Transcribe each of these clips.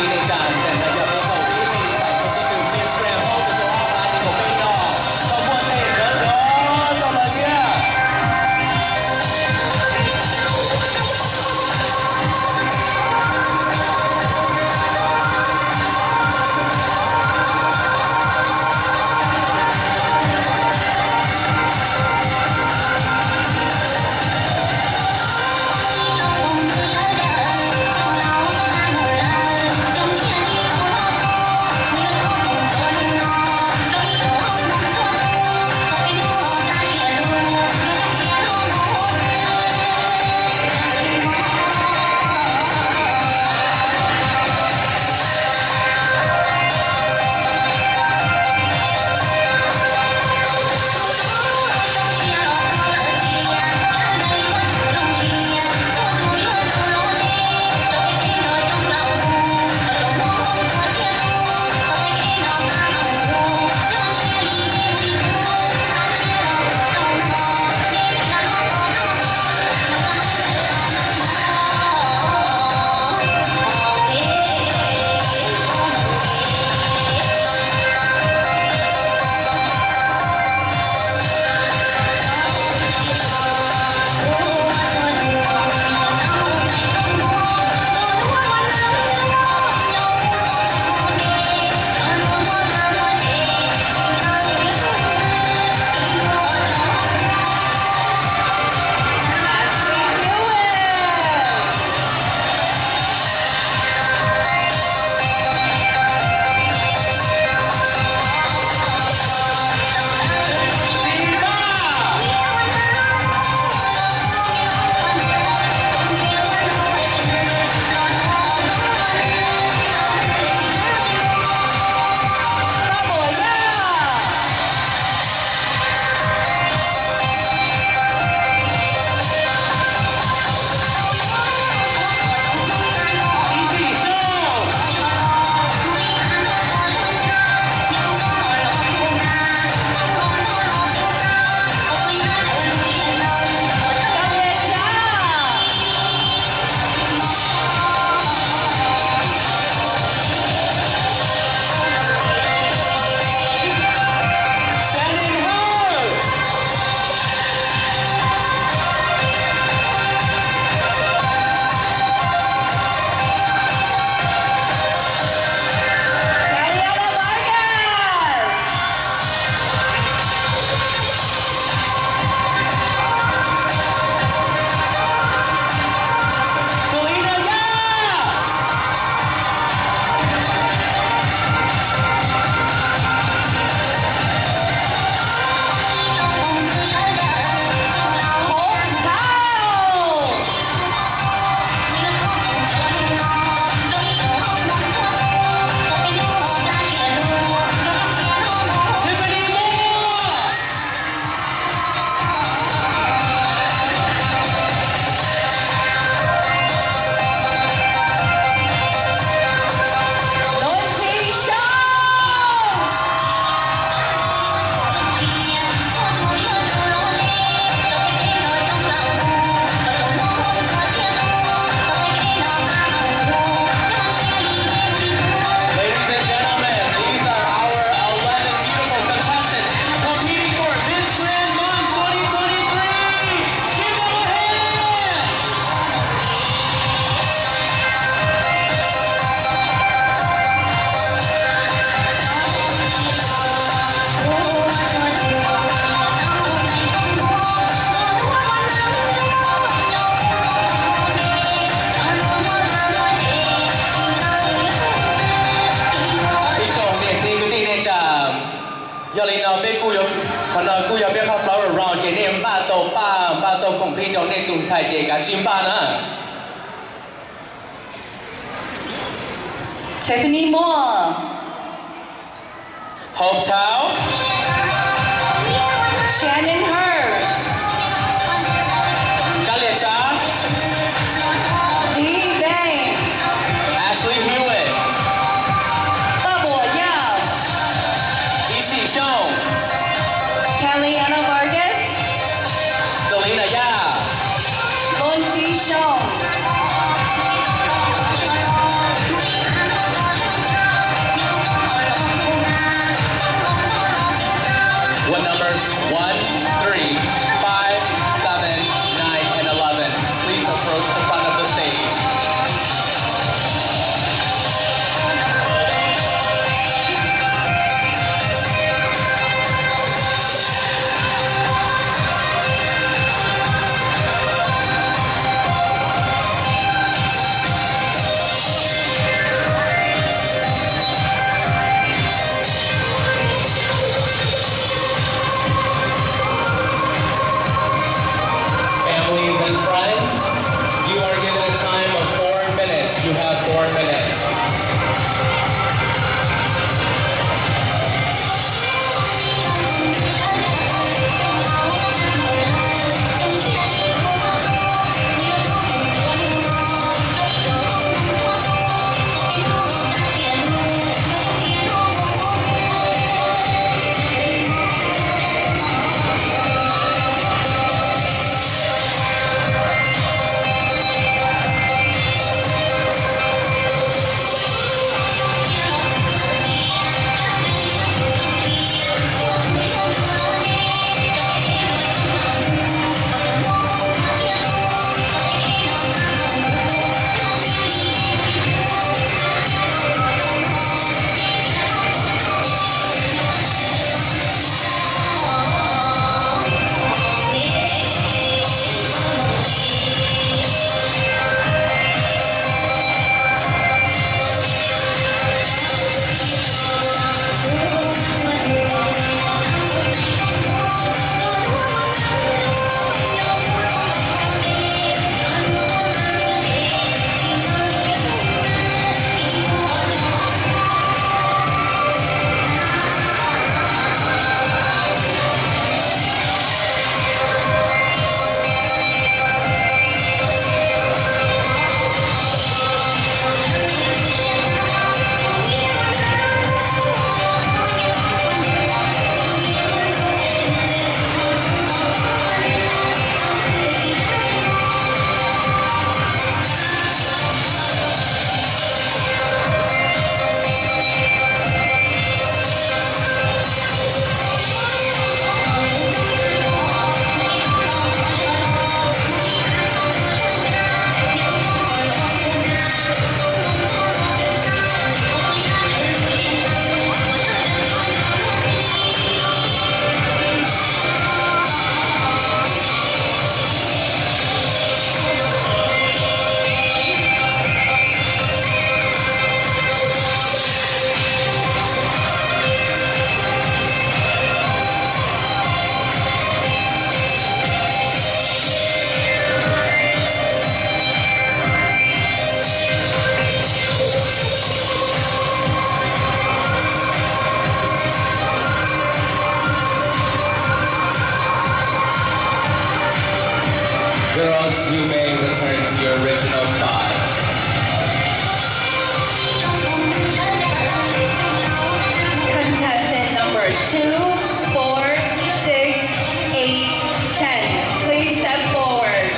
Ib tug neeg tsa ntseeg no yog peb tau ib leeg ntxhais tau sib tw Miss Grand Home rau sab ob phav nees nkaum peb no, tau muaj ntej nrov nrov tau los thiab. Ladies and gentlemen, these are our eleven beautiful contestants competing for Miss Grand Home twenty twenty-three. Give them a hand. Ib tsoom niam txiv kwv tij neej tsa, yog li no peb kuj yuav, qhov no kuj yog peb qhov flower round ces nej npaj tau paj, npaj tau khoom plig rau nej tus ntxhais ces kav tsij npaj na. Tiffany Moore. Hope Tau. Shannon Hurd. Kab Lias Tsav. Zee Dang. Ashley Hewitt. Paj Puam Yaj. Ib Sim Xyooj. Kelly Anna Vargas. Selena Yaj. Loenxi Xyooj. Four minutes. Girls, you may return to your original spot. Contestant number two, four, six, eight, ten. Please step forward.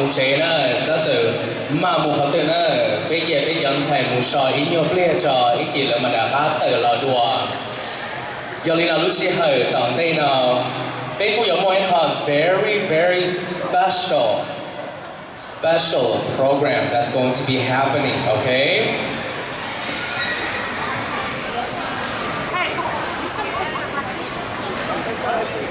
Mus tsev na, txhob txwm maj mus qhov twg na, peb cia peb cov ntxhais mus so ib nyuag pliag tso ib cim lawv mam rov qab tawm los dua. Yog li no lub sij hawm tom ntej no peb kuj yuav muaj ib qho very very special special program that's going to be happening, okay?